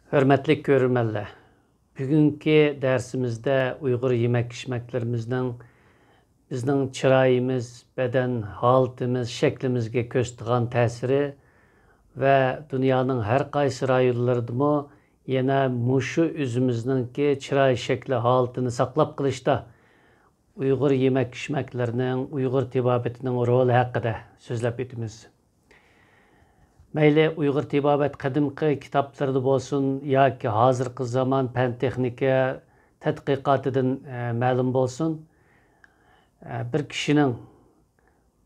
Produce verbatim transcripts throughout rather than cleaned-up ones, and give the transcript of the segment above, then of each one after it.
ھۆرمەتلىك كۆرۈرمەنلەر، بۈگۈنكى دەرسىمىزدە ئۇيغۇر يېمەك-ئىچمەكلىرىمىزنىڭ بىزنىڭ چىرايىمىز، بەدەن ھالىتىمىز، شەكلىمىزگە كۆرسىتىدىغان تەسىرى ۋە دۇنيانىڭ ھەر قايسى رايونلىرىدىمۇ يەنە مۇشۇ ئۆزىمىزنىڭكى چىراي شەكلى ھالىتىنى ساقلاپ قېلىشتا ئۇيغۇر يېمەك-ئىچمەكلىرىنىڭ، ئۇيغۇر تېبابىتىنىڭ رولى ھەققىدە سۆزلەپ ئۆتىمىز. مەيلى ئۇيغۇر تېبابەت قەدىمكى كىتابلىرىدا بولسۇن ياكى ھازىرقى زامان پەن-تېخنىكا تەتقىقاتىدىن، ئە، مەلۇم بولسۇن، ئە، بىر كىشىنىڭ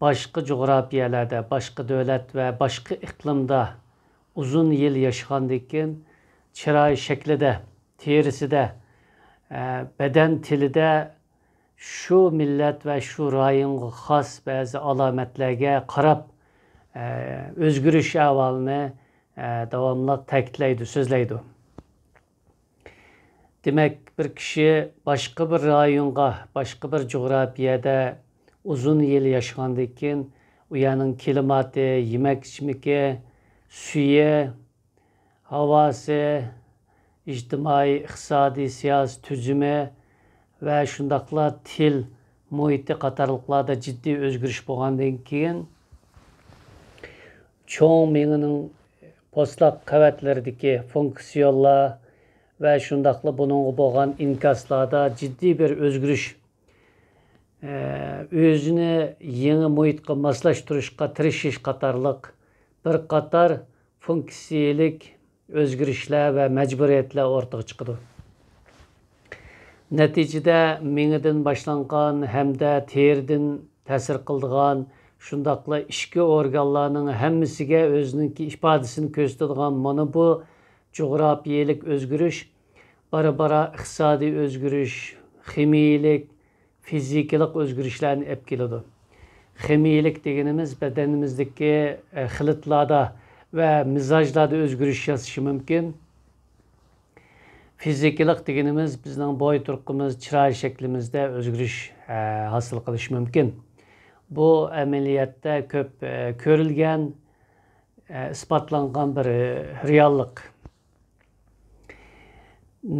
باشقا جۇغراپىيەلەردە، باشقا دۆلەت ۋە باشقا ئىقلىمدا ئۇزۇن يىل ياشىغاندىن كېيىن چىراي شەكلىدە، تېرىسىدە، ئە، بەدەن تىلىدە شۇ مىللەت ۋە شۇ رايونغا خاس بەزى ئالامەتلەرگە قاراپ، ئە، ئۆزگىرىش ئەھۋالىنى، ئە، داۋاملىق تەكىتلەيدۇ، سۆزلەيدۇ. دېمەك، بىر كىشى باشقا بىر رايونغا، باشقا بىر جۇغراپىيەدە ئۇزۇن يىل ياشىغاندىن كېيىن، ئۇ يەرنىڭ كىلىماتى، يېمەك-ئىچمىكى، سۈيى، ھاۋاسى، ئىجتىمائىي، ئىقتىسادىي، سىياسىي تۈزۈمى ۋە شۇنداقلا تىل مۇھىتى قاتارلىقلاردا جىددىي ئۆزگىرىش بولغاندىن كېيىن، چوڭ مېڭىنىڭ پوستلاق قەۋەتلىرىدىكى فۇنكسىيونلار ۋە شۇنداقلا بۇنىڭغا بولغان ئىنكاسلاردا جىددىي بىر ئۆزگىرىش، ئە، ئۆزىنى يېڭى مۇھىتقا ماسلاشتۇرۇشقا تىرىشىش قاتارلىق بىر قاتار فۇنكسىيىلىك ئۆزگىرىشلەر ۋە مەجبۇرىيەتلەر ئوتتۇرىغا چىقىدۇ. نەتىجىدە مېڭىدىن باشلانغان ھەمدە تېرىدىن تەسىر قىلىدىغان، شۇنداقلا ئىچكى ئورگانلارنىڭ ھەممىسىگە ئۆزىنىڭكى ئىپادىسىنى كۆرسىتىدىغان مانا بۇ جۇغراپىيەلىك ئۆزگىرىش بارا-بارا ئىقتىسادىي ئۆزگىرىش، خىمىيىلىك، فىزىكىلىق ئۆزگىرىشلەرنى ئېلىپ كېلىدۇ. خىمىيىلىك دېگىنىمىز بەدىنىمىزدىكى، ئە، خىلىتلاردا ۋە مىزاجلاردا ئۆزگىرىش ياسىشى مۇمكىن. فىزىكىلىق دېگىنىمىز بىزنىڭ بوي تۇرقىمىز، چىراي شەكلىمىزدە ئۆزگىرىش، ئە، ھاسىل قىلىشى مۇمكىن. بۇ ئەمەلىيەتتە كۆپ، ئە، كۆرۈلگەن، ئە، ئىسپاتلانغان بىر، ئە، رېئاللىق.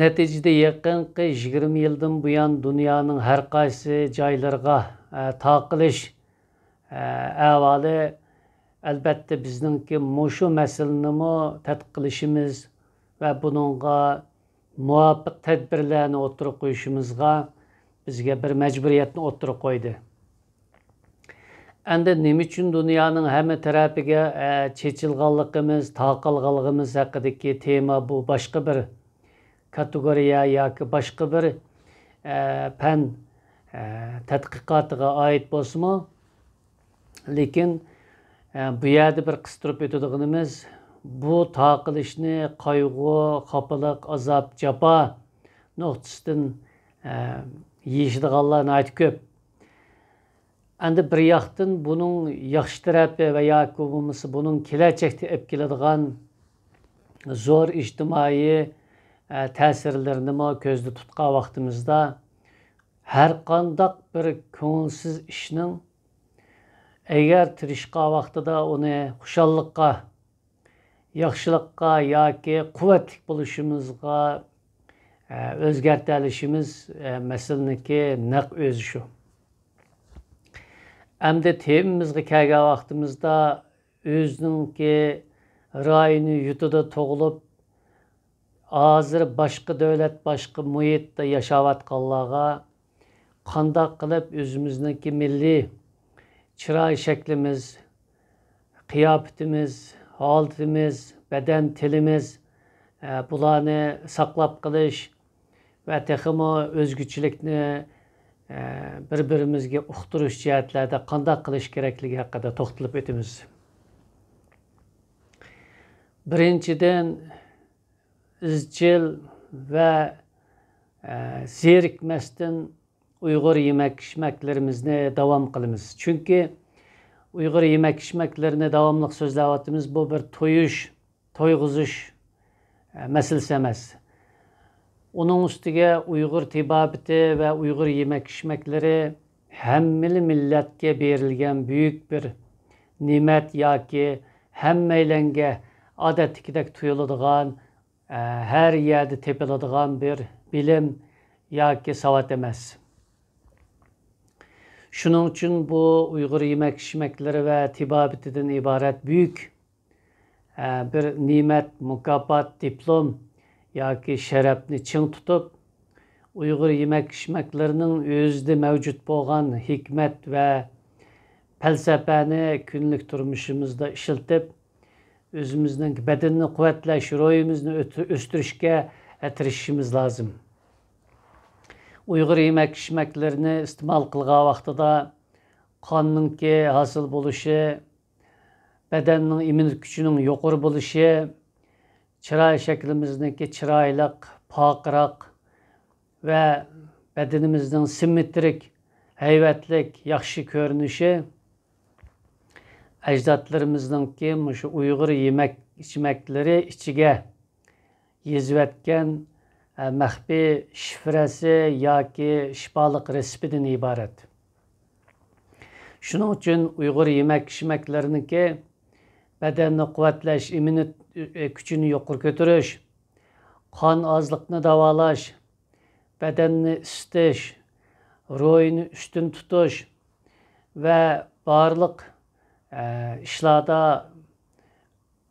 نەتىجىدە يېقىنقى يىگىرمە يىلدىن بۇيان دۇنيانىڭ ھەر قايسى جايلىرىغا، ئە، تارقىلىش، ئە، ئەھۋالى، ئەلبەتتە، بىزنىڭكى مۇشۇ مەسىلىنىمۇ تەتقىق قىلىشىمىز ۋە بۇنىڭغا مۇۋاپىق تەدبىرلەرنى ئوتتۇرىغا قويۇشىمىزغا بىزگە بىر مەجبۇرىيەتنى ئوتتۇرىغا قويدى. ئەمدى نېمە ئۈچۈن دۇنيانىڭ ھەممە تەرەپىگە، ئە، چېچىلغانلىقىمىز، تارقالغانلىقىمىز ھەققىدىكى تېما، بۇ باشقا بىر كاتېگورىيە ياكى باشقا بىر، ئە، پەن، ئە، تەتقىقاتىغا ئائىت بولسىمۇ، لېكىن، ئە، بۇ يەردە بىر قىستۇرۇپ ئۆتىدىغىنىمىز، بۇ تارقىلىشنى قايغۇ، خاپىلىق، ئازاب، جاپا نۇقتىسىدىن، ئە، يېشىدىغانلار ناھايىتى كۆپ. ئەمدى بىر ياقتىن بۇنىڭ ياخشى تەرەپى ۋە ياكى بولمىسا بۇنىڭ كېلەچەكتە ئېلىپ كېلىدىغان زور ئىجتىمائىي، ئە، تەسىرلىرىنىمۇ كۆزدە تۇتقان ۋاقتىمىزدا، ھەر قانداق بىر كۆڭۈلسىز ئىشنىڭ ئەگەر تىرىشقان ۋاقتىدا ئۇنى خۇشاللىققا، ياخشىلىققا ياكى قۇۋۋەتلىك بولۇشىمىزغا، ئە، ئۆزگەرتەلىشىمىز، ئە، مەسىلىنىڭكى نەق ئۆزى شۇ. ئەمدى تېمىمىزغا كەلگەن ۋاقتىمىزدا، ئۆزىنىڭكى رايونى، يۇرتىدا تۇغۇلۇپ، ھازىر باشقا دۆلەت، باشقا مۇھىتتا ياشاۋاتقانلارغا قانداق قىلىپ ئۆزىمىزنىڭكى مىللىي چىراي شەكلىمىز، قىياپىتىمىز، ھالىتىمىز، بەدەن تىلىمىز، ئە، بۇلارنى ساقلاپ قېلىش ۋە تېخىمۇ ئۆزگىچىلىكنى، ئە، بىر-بىرىمىزگە ئۇقتۇرۇش جەھەتلەردە قانداق قىلىش كېرەكلىكى ھەققىدە توختىلىپ ئۆتىمىز. بىرىنچىدىن، ئىزچىل ۋە، ئە، زېرىكمەستىن ئۇيغۇر يېمەك-ئىچمەكلىرىمىزنى داۋام قىلىمىز. چۈنكى ئۇيغۇر يېمەك-ئىچمەكلىرىنى داۋاملىق سۆزلەۋاتىمىز. بۇ بىر تويۇش، تويغۇزۇش، ئە، مەسىلىسى ئەمەس. ئۇنىڭ ئۈستىگە ئۇيغۇر تېبابىتى ۋە ئۇيغۇر يېمەك-ئىچمەكلىرى ھەممىلا مىللەتكە بېرىلگەن بۈيۈك بىر نېمەت ياكى ھەممەيلەنگە ئادەتتىكىدەك تۇيۇلىدىغان ئە، ھەر يەردە تېپىلىدىغان بىر بىلىم ياكى ساۋات ئەمەس. شۇنىڭ ئۈچۈن بۇ ئۇيغۇر يېمەك-ئىچمەكلىرى ۋە تېبابىتىدىن ئىبارەت بۈيۈك، ئە، بىر نېمەت، مۇكاپات، دىپلوم ياكى شەرەپنى چىڭ تۇتۇپ، ئۇيغۇر يېمەك-ئىچمەكلىرىنىڭ ئۆزىدە مەۋجۇت بولغان ھېكمەت ۋە پەلسەپەنى كۈندىلىك تۇرمۇشىمىزدا ئىشلىتىپ، ئۆزىمىزنىڭ بەدەننى قۇۋۋەتلەش، روھىمىزنى ئۆت-، ئۆستۈرۈشكە تىرىشىشىمىز لازىم. ئۇيغۇر يېمەك-ئىچمەكلىرىنى ئىستېمال قىلغان ۋاقتىدا قاننىڭكى ھاسىل بولۇشى، بەدەننىڭ ئىممۇنىتېت كۈچىنىڭ يۇقىرى بولۇشى، چىراي شەكلىمىزنىڭكى چىرايلىق، پارقىراق ۋە بەدىنىمىزنىڭ سىممېترىك، ھەيۋەتلىك، ياخشى كۆرۈنۈشى ئەجدادلىرىمىزنىڭكى مۇشۇ ئۇيغۇر يېمەك-ئىچمەكلىرى ئىچىگە يېزىۋەتكەن، ئە، مەخپىي شىفرەسى ياكى شىپالىق رېتسېپىدىن ئىبارەت. شۇنىڭ ئۈچۈن ئۇيغۇر يېمەك-ئىچمەكلىرىنىڭكى بەدەننى قۇۋۋەتلەش، ئىممۇنىتېت كۈچىنى يۇقىرى كۆتۈرۈش، قان ئازلىقنى داۋالاش، بەدەننى ئىسسىتىش، روھىنى ئۈستۈن تۇتۇش ۋە بارلىق، ئە، ئىشلاردا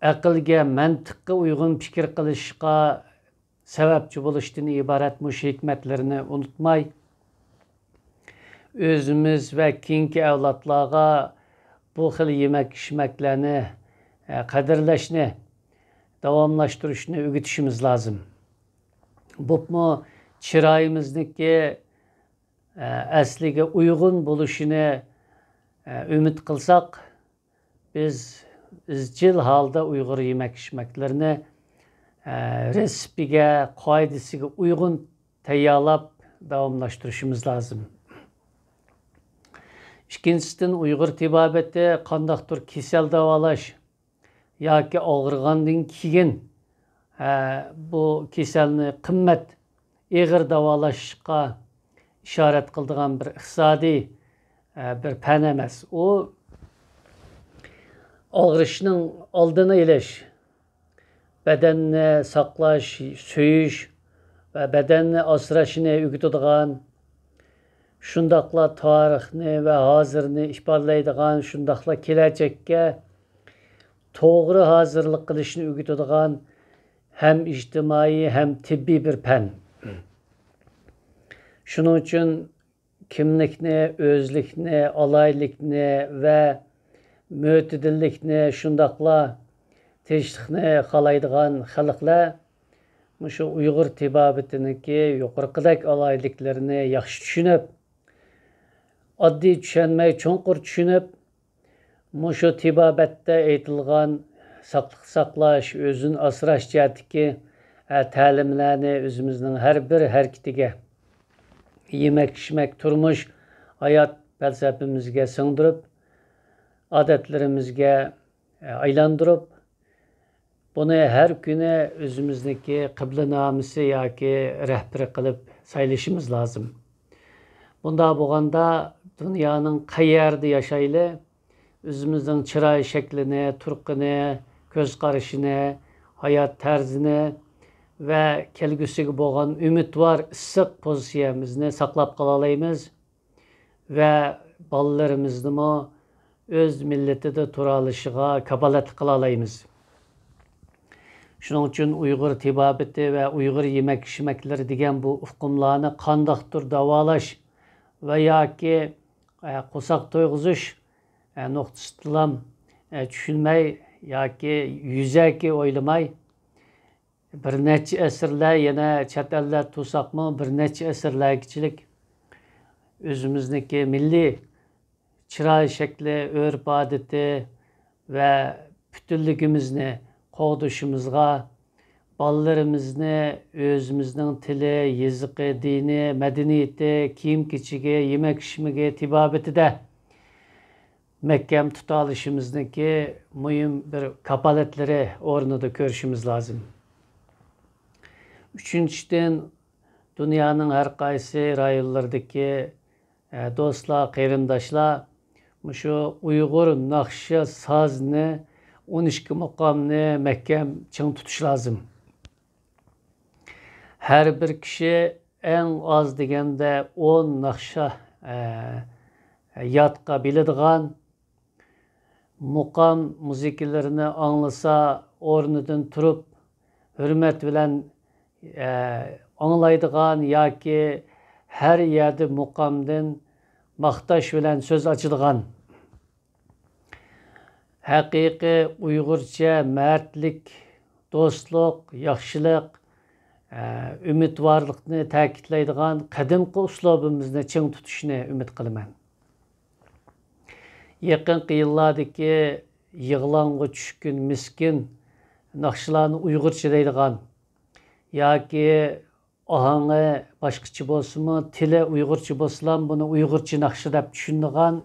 ئەقىلگە، مەنتىققە ئۇيغۇن پىكىر قىلىشقا سەۋەبچى بولۇشتىن ئىبارەت مۇشۇ ھېكمەتلىرىنى ئۇنتۇماي، ئۆزىمىز ۋە كېيىنكى ئەۋلادلارغا بۇ خىل يېمەك-ئىچمەكلەرنى، ئە، قەدىرلەشنى، داۋاملاشتۇرۇشنى ئۆگىتىشىمىز لازىم. بولۇپمۇ چىرايىمىزنىڭكى، ئە، ئەسلىگە ئۇيغۇن بولۇشىنى، ئە، ئۈمىد قىلساق، بىز ئىزچىل ھالدا ئۇيغۇر يېمەك-ئىچمەكلىرىنى، ئە، رېتسېپىگە، قائىدىسىگە ئۇيغۇن تەييارلاپ داۋاملاشتۇرۇشىمىز لازىم. ئىككىنچىسىدىن، ئۇيغۇر تېبابىتى قانداقتۇر كېسەل داۋالاش ياكى ئاغرىغاندىن كېيىن، ئە، بۇ كېسەلنى قىممەت، ئېغىر داۋالاشقا ئىشارەت قىلىدىغان بىر ئىقتىسادىي، ئە، بىر پەن ئەمەس. ئۇ ئاغرىشنىڭ ئالدىنى ئېلىش، بەدەننى ساقلاش، سۆيۈش ۋە بەدەننى ئاسراشنى ئۆگىتىدىغان، شۇنداقلا تارىخنى ۋە ھازىرنى ئىپادىلەيدىغان، شۇنداقلا كېلەچەككە توغرا ھازىرلىق قىلىشنى ئۆگىتىدىغان ھەم ئىجتىمائىي، ھەم تېببىي بىر پەن. شۇنىڭ ئۈچۈن كىملىكنى، ئۆزلۈكنى، ئالاھىدىلىكنى ۋە مۆتىدىللىكنى، شۇنداقلا تىنچلىقنى خالايدىغان خەلقلەر مۇشۇ ئۇيغۇر تېبابىتىنىڭكى يۇقىرىقىدەك ئالاھىدىلىكلىرىنى ياخشى چۈشىنىپ، ئاددىي چۈشەنمەي، چوڭقۇر چۈشىنىپ، مۇشۇ تېبابەتتە ئېيتىلغان ساقلىق ساقلاش، ئۆزىنى ئاسراش جەھەتتىكى، ئە، تەلىملەرنى ئۆزىمىزنىڭ ھەر بىر ھەرىكىتىگە، يېمەك-ئىچمەك، تۇرمۇش، ھايات پەلسەپىمىزگە سىڭدۈرۈپ، ئادەتلىرىمىزگە، ئە، ئايلاندۇرۇپ، بۇنى ھەر كۈنى ئۆزىمىزنىڭكى قىبلىنامىسى ياكى رەھبىرى قىلىپ سايلىشىمىز لازىم. بۇنداق بولغاندا، دۇنيانىڭ قەيەردە ياشايلى، ئۆزىمىزنىڭ چىراي شەكلىنى، تۇرقىنى، كۆز قارىشىنى، ھايات تەرزىنى ۋە كەلگۈسىگە بولغان ئۈمىدۋار، ئىسسىق پوزىتسىيەمىزنى ساقلاپ قالالايمىز. ۋە بالىلىرىمىزنىمۇ ئۆز مىللىتىدە تۇرالىشىغا كاپالەتلىك قىلالايمىز. شۇنىڭ ئۈچۈن ئۇيغۇر تېبابىتى ۋە ئۇيغۇر يېمەك-ئىچمەكلىرى دېگەن بۇ ئۇقۇملارنى قانداقتۇر داۋالاش ۋە ياكى، ئە، قورساق تويغۇزۇش، ئە، نۇقتىسىدىلام، ئە، چۈشىنمەي ياكى يۈزەكى ئويلىماي، بىر نەچچە ئەسىرلەر، يەنە چەت ئەللەردە تۇرساقمۇ، بىر نەچچە ئەسىرلەرگىچىلىك ئۆزىمىزنىڭكى مىللىي چىراي شەكلى، ئۆرپ-ئادىتى ۋە پۈتۈنلۈكىمىزنى قوغدىشىمىزغا، بالىلىرىمىزنى ئۆزىمىزنىڭ تىلى، يېزىقى، دىنى، مەدەنىيىتى، كىيىم-كېچىكى، يېمەك-ئىچمىكى، تېبابىتىدە مەھكەم تۇتالىشىمىزنىڭكى مۇھىم بىر كاپالەتلىرى ئورنىدا كۆرۈشىمىز لازىم. ئۈچىنچىدىن، دۇنيانىڭ ھەر قايسى رايونلىرىدىكى، ئە، دوستلار، قېرىنداشلار مۇشۇ ئۇيغۇر ناخشا سازنى، ئون ئىككى مۇقامنى مەھكەم چىڭ تۇتۇش لازىم. ھەر بىر كىشى ئەڭ ئاز دېگەندە ئون ناخشا، ئە، يادقا بىلىدىغان، مۇقام مۇزىكىلىرىنى ئاڭلىسا، ئورنىدىن تۇرۇپ، ھۆرمەت بىلەن، ئە، ئاڭلايدىغان ياكى ھەر يەردە مۇقامدىن ماختاش بىلەن سۆز ئاچىدىغان، ھەقىقىي ئۇيغۇرچە مەردلىك، دوستلۇق، ياخشىلىق، ئە، ئۈمىدۋارلىقنى تەكىتلەيدىغان قەدىمكى ئۇسلۇبىمىزنى چىڭ تۇتۇشنى ئۈمىد قىلىمەن. يېقىنقى يىللاردىكى يىغلاڭغۇ چۈشكۈن، مىسكىن ناخشىلارنى ئۇيغۇرچە دەيدىغان ياكى ئاھاڭى باشقىچە بولسىمۇ، تىلى ئۇيغۇرچە بولسىلا، بۇنى ئۇيغۇرچە ناخشا دەپ چۈشىنىدىغان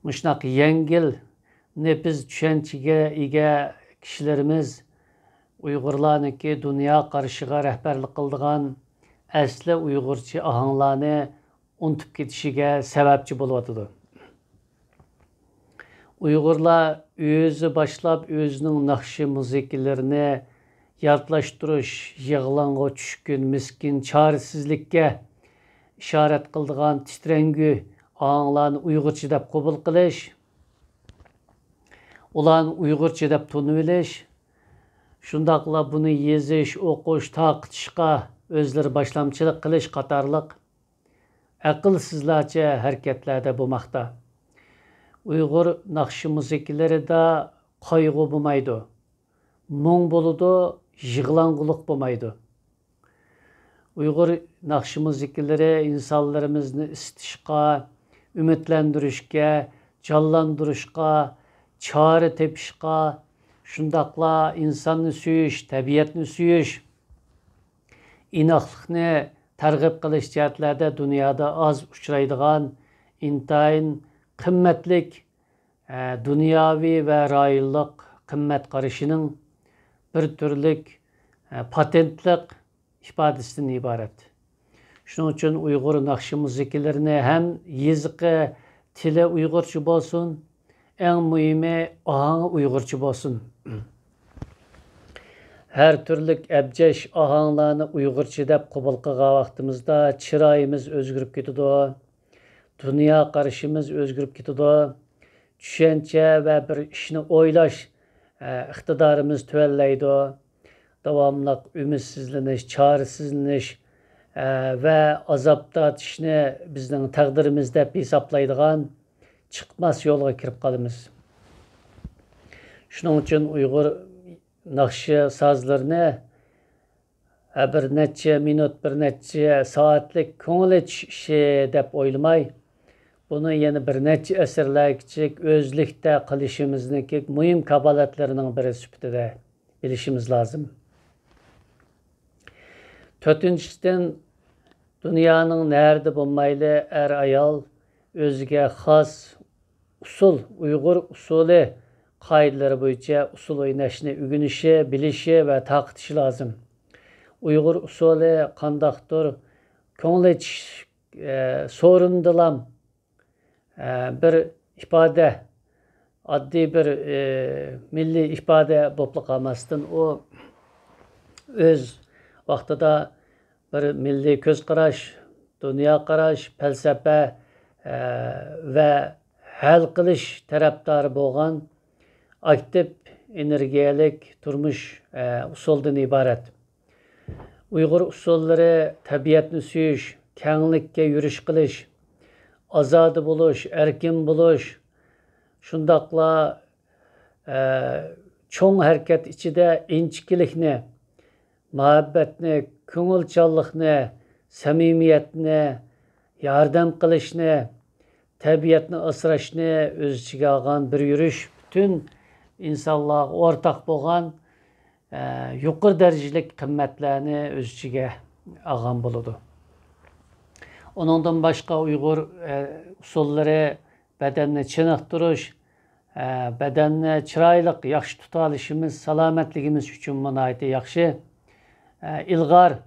مۇشۇنداق يەڭگىل، نېپىز چۈشەنچىگە ئىگە كىشىلىرىمىز ئۇيغۇرلارنىڭكى دۇنيا قارىشىغا رەھبەرلىك قىلىدىغان ئەسلى ئۇيغۇرچە ئاھاڭلارنى ئۇنتۇپ كېتىشىگە سەۋەبچى بولۇۋاتىدۇ. ئۇيغۇرلار ئۆزى باشلاپ ئۆزىنىڭ ناخشا مۇزىكىلىرىنى ياتلاشتۇرۇش، يىغلاڭغۇ چۈشكۈن، مىسكىن، چارىسىزلىككە ئىشارەت قىلىدىغان تىترەڭگۈ ئاھاڭلارنى ئۇيغۇرچە دەپ قوبۇل قىلىش، ئۇلارنى ئۇيغۇرچە دەپ تونۇۋېلىش، شۇنداقلا بۇنى يېزىش، ئوقۇش، تارقىتىشقا ئۆزلىرى باشلامچىلىق قىلىش قاتارلىق ئەقىلسىزلارچە ھەرىكەتلەردە بولماقتا. ئۇيغۇر ناخشا مۇزىكىلىرىدا قايغۇ بولمايدۇ، مۇڭ بولىدۇ، يىغلاڭغۇلۇق بولمايدۇ. ئۇيغۇر ناخشا مۇزىكىلىرى ئىنسانلىرىمىزنى ئىسسىتىشقا، ئۈمىدلەندۈرۈشكە، جانلاندۇرۇشقا، چارە تېپىشقا، شۇنداقلا ئىنساننى سۆيۈش، تەبىئەتنى سۆيۈش، ئىناقلىقنى تەرغىب قىلىش جەھەتلەردە دۇنيادا ئاز ئۇچرايدىغان ئىنتايىن قىممەتلىك، ئە، دۇنياۋى ۋە رايونلۇق قىممەت قارىشىنىڭ بىر تۈرلۈك، ئە، پاتېنتلىق ئىپادىسىدىن ئىبارەت. شۇنىڭ ئۈچۈن ئۇيغۇر ناخشا مۇزىكىلىرىنى ھەم يېزىقى، تىلى ئۇيغۇرچە بولسۇن، ئەڭ مۇھىمى ئاھاڭى ئۇيغۇرچە بولسۇن. ھەر تۈرلۈك ئەبجەش ئاھاڭلارنى ئۇيغۇرچە دەپ قوبۇل قىلغان ۋاقتىمىزدا چىرايىمىز ئۆزگىرىپ كېتىدۇ، دۇنيا قارىشىمىز ئۆزگىرىپ كېتىدۇ، چۈشەنچە ۋە بىر ئىشنى ئويلاش، ئە، ئىقتىدارىمىز تۆۋەنلەيدۇ. داۋاملىق ئۈمىدسىزلىنىش، چارىسىزلىنىش، ئە، ۋە ئازاب تارتىشنى بىزنىڭ تەقدىرىمىز دەپ ھېسابلايدىغان چىقماس يولغا كىرىپ قالىمىز. شۇنىڭ ئۈچۈن ئۇيغۇر ناخشا سازلىرىنى ھە، بىر نەچچە مىنۇت، بىر نەچچە سائەتلىك كۆڭۈل ئېچىش ئىشى دەپ ئويلىماي، بۇنى يەنە بىر نەچچە ئەسىرلەرگىچە ئۆزلۈكتە قىلىشىمىزنىڭكى مۇھىم كاپالەتلىرىنىڭ بىرى سۈپىتىدە بىلىشىمىز لازىم. تۆتىنچىسىدىن، دۇنيانىڭ نەرىدە بولمايلى، ئەر-ئايال ئۆزىگە خاس ئۇسسۇل، ئۇيغۇر ئۇسسۇلى قائىدىلىرى بويىچە ئۇسسۇل ئويناشنى ئۆگىنىشى، بىلىشى ۋە تارقىتىشى لازىم. ئۇيغۇر ئۇسسۇلى قانداقتۇر كۆڭۈل ئېچىش، ئە، سورۇندىلام، ئە، بىر ئىپادە، ئاددىي بىر، ئە، مىللىي ئىپادە بولۇپلا قالماستىن، ئۇ ئۆز ۋاقتىدا بىر مىللىي كۆز قاراش، دۇنيا قاراش، پەلسەپە، ئە، ۋە ھەل قىلىش تەرەپدارى بولغان ئاكتىپ، ئېنېرگىيەلىك تۇرمۇش، ئە، ئۇسۇلدىن ئىبارەت. ئۇيغۇر ئۇسسۇللىرى تەبىئەتنى سۆيۈش، كەڭلىككە يۈرۈش قىلىش، ئازادە بولۇش، ئەركىن بولۇش، شۇنداقلا، ئە، چوڭ ھەرىكەت ئىچىدە ئىنچىكىلىكنى، مۇھەببەتنى، كۆڭۈلچانلىقنى، سەمىمىيەتنى، ياردەم قىلىشنى، تەبىئەتنى ئاسراشنى ئۆز ئىچىگە ئالغان بىر يۈرۈش پۈتۈن ئىنسانلارغا ئورتاق بولغان، ئە، يۇقىرى دەرىجىلىك قىممەتلەرنى ئۆز ئىچىگە ئالغان بولىدۇ. ئۇنىڭدىن باشقا ئۇيغۇر، ئە، ئۇسسۇللىرى بەدەننى چېنىقتۇرۇش، ئە، بەدەننى چىرايلىق، ياخشى تۇتالىشىمىز، سالامەتلىكىمىز ئۈچۈنمۇ ناھايىتى ياخشى، ئە، ئىلغار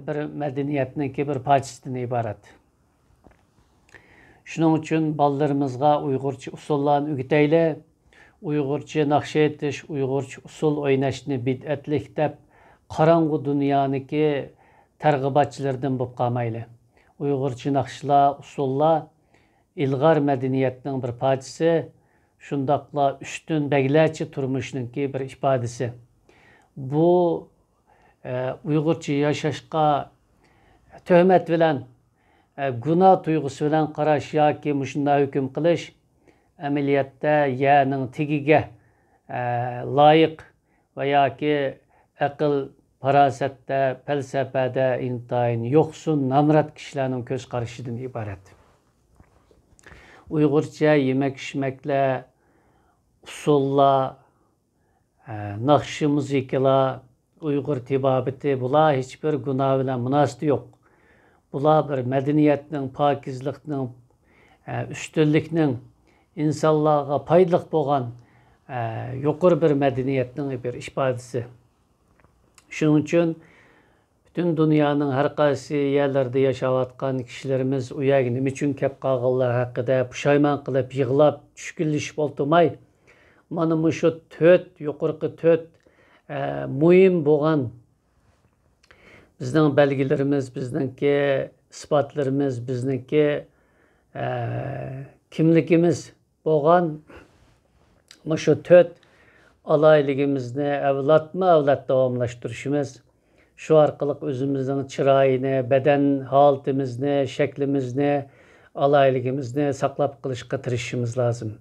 بىر مەدەنىيەتنىڭكى بىر پارچىسىدىن ئىبارەت. شۇنىڭ ئۈچۈن بالىلىرىمىزغا ئۇيغۇرچە ئۇسسۇللارنى ئۆگىتەيلى. ئۇيغۇرچە ناخشا ئېيتىش، ئۇيغۇرچە ئۇسسۇل ئويناشنى بىدئەتلىك دەپ قاراڭغۇ دۇنيانىڭكى تەرغىباتچىلىرىدىن بولۇپ قالمايلى. ئۇيغۇرچە ناخشىلار، ئۇسسۇللار ئىلغار مەدەنىيەتنىڭ بىر پارچىسى، شۇنداقلا ئۈستۈن بەگلەرچە تۇرمۇشنىڭكى بىر ئىپادىسى. بۇ، ئە، ئۇيغۇرچە ياشاشقا تۆھمەت بىلەن، ئە، گۇناھ تۇيغۇسى بىلەن قاراش ياكى مۇشۇنداق ھۆكۈم قىلىش ئەمەلىيەتتە يەرنىڭ تېگىگە، ئە، لايىق ۋە ياكى ئەقىل، پاراسەتتە، پەلسەپەدە ئىنتايىن يوقسۇن، نامرات كىشىلەرنىڭ كۆز قارىشىدىن ئىبارەت. ئۇيغۇرچە يېمەك-ئىچمەكلەر، ئۇسسۇللار، ئە، ناخشا-مۇزىكىلار، ئۇيغۇر تېبابىتى، بۇلار ھېچبىر گۇناھ بىلەن مۇناسىۋىتى يوق. بۇلار بىر مەدەنىيەتنىڭ، پاكىزلىقنىڭ، ئە، ئۈستۈنلۈكنىڭ، ئىنسانلارغا پايدىلىق بولغان، ئە، يۇقىرى بىر مەدەنىيەتنىڭ بىر ئىپادىسى. شۇنىڭ ئۈچۈن پۈتۈن دۇنيانىڭ ھەر قايسى يەرلىرىدە ياشاۋاتقان كىشىلىرىمىز ئۇ يەرگە نېمە ئۈچۈن كەپ قالغانلار ھەققىدە پۇشايمان قىلىپ، يىغلاپ، چۈشكۈنلىشىپ ئولتۇرماي، مانا مۇشۇ تۆت، يۇقىرىقى تۆت، ئە، مۇھىم بولغان بىزنىڭ بەلگىلىرىمىز، بىزنىڭكى ئىسپاتلىرىمىز، بىزنىڭكى، ئە، كىملىكىمىز بولغان مۇشۇ تۆت ئالاھىدىلىكىمىزنى ئەۋلادمۇ ئەۋلاد داۋاملاشتۇرۇشىمىز، شۇ ئارقىلىق ئۆزىمىزنىڭ چىرايىنى، بەدەن ھالىتىمىزنى، شەكلىمىزنى، ئالاھىدىلىكىمىزنى ساقلاپ قېلىشقا تىرىشىشىمىز لازىم.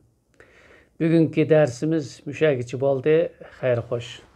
بۈگۈنكى دەرسىمىز مۇشۇ يەرگىچە بولدى. خەير خوش.